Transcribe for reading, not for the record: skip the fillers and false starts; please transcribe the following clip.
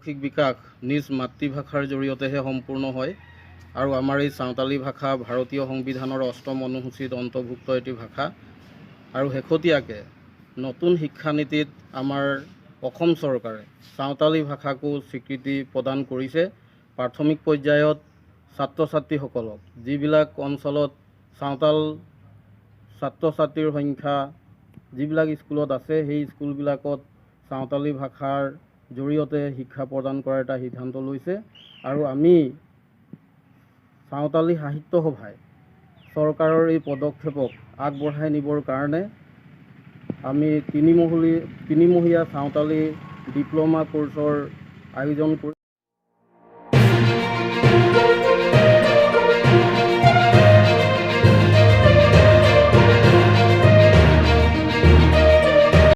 মানসিক বিকাশ নিজ মাতৃভাষাৰ জৰিয়তেহে সম্পূৰ্ণ হয় আৰু আমাৰ এই চাওঁতালী ভাষা ভাৰতীয় সংবিধানৰ অষ্টম অনুসূচীত অন্তৰ্ভুক্ত এটি ভাষা। আৰু শেহতীয়াকৈ নতুন শিক্ষানীতিত আমাৰ অসম চৰকাৰে চাওঁতালী ভাষাকো স্বীকৃতি প্ৰদান কৰিছে। প্ৰাথমিক পৰ্যায়ত ছাত্ৰ ছাত্ৰীসকলক যিবিলাক অঞ্চলত চাওঁতাল ছাত্ৰ ছাত্ৰীৰ সংখ্যা যিবিলাক স্কুলত আছে, সেই স্কুলবিলাকত চাওঁতালী ভাষাৰ জৰিয়তে শিক্ষা প্ৰদান কৰাৰ এটা সিদ্ধান্ত লৈছে। আৰু আমি চাওঁতালী সাহিত্য সভাই চৰকাৰৰ এই পদক্ষেপক আগবঢ়াই নিবৰ কাৰণে আমি তিনিমহীয়া চাওঁতালী ডিপ্ল'মা কোৰ্চৰ আয়োজন কৰি